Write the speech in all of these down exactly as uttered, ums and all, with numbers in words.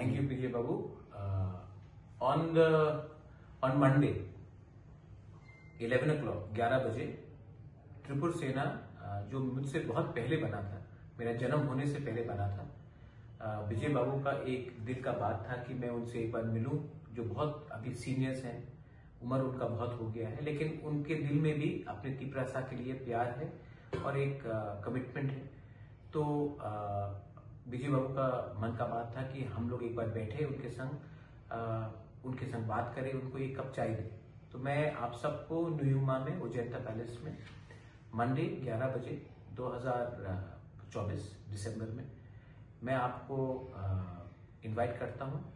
Thank you, P J Babu. Uh, on the on Monday, eleven o'clock, ग्यारह बजे, त्रिपुर सेना, uh, जो मुझसे बहुत पहले बना था, मेरा जन्म होने से पहले बना था, uh, विजय बाबू का एक दिल का बात था कि मैं उनसे एक बार मिलूं, जो बहुत अभी सीनियर्स हैं, उम्र उनका बहुत हो गया है, लेकिन उनके दिल में भी अपने तिपरासा के लिए प्यार है और एक कमिटमेंट है। तो अ, विजय बाबू का मन का बात था कि हम लोग एक बार बैठे उनके संग, अ, उनके संग बात करें, उनको एक कप चाय दें। तो मैं आप सबको न्यूयुमा में, उज्जैनता पैलेस में, मंडे ग्यारह बजे, दो हज़ार चौबीस दिसंबर में, मैं आपको इनवाइट करता हूँ।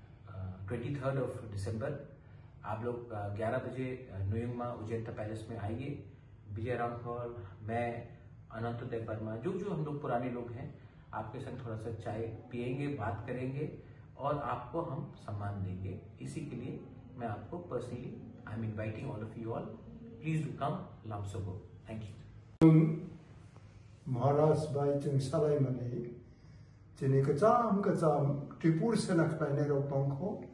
ट्वेंटी थर्ड ऑफ दिसंबर आप लोग ग्यारह बजे न्यूयुमा, उज्जैनता पैलेस में आइए। विजय रामफल, मैं, अनंत देव वर्मा, जो जो हम लोग पुराने लोग हैं, आपके संग थोड़ा सा चाय पियेंगे, बात करेंगे और आपको हम सम्मान देंगे। इसी के लिए मैं आपको personally, I am inviting all of you all, please do come, Lamsobo। Thank you। Maharaj bai chwng salaimani chini kwcham kwcham Tripur sena khlainai rok tongkho,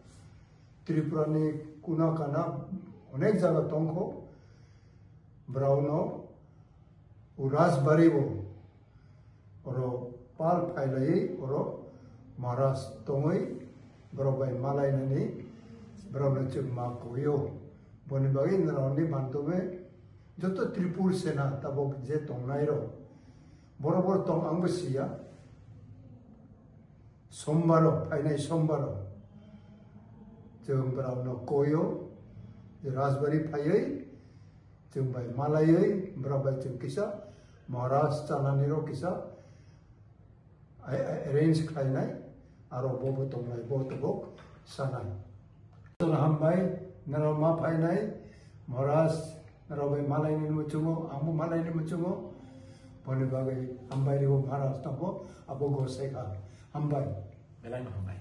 Tripura ni kuna kana onek jaga tongkho, brauno Rajbari o oro pal phailai oro Maharaj tongwi borok bai malainani borokno chwng ma kuio. Boni bagwi norokni mantome joto Tripur sena tabok je tongnai rok borok borok tong ang bo siya. Sombaro, phainai sombaro chwng borokno kuio, je Rajbari phaiwi chwng bai malaiwi borok bai chwng kisa Maharaj chanani rok kisa arrange khlainai, aro bo bo tongnai, bo tabok sanai. Hambai, norok ma phainai, Maharaj, norok bai malaini muchungo, ang bo malaini muchungo, boni bagwi hambai ribo Maharaj tongbo, abo go sekha. Hambai. Belai no hambai.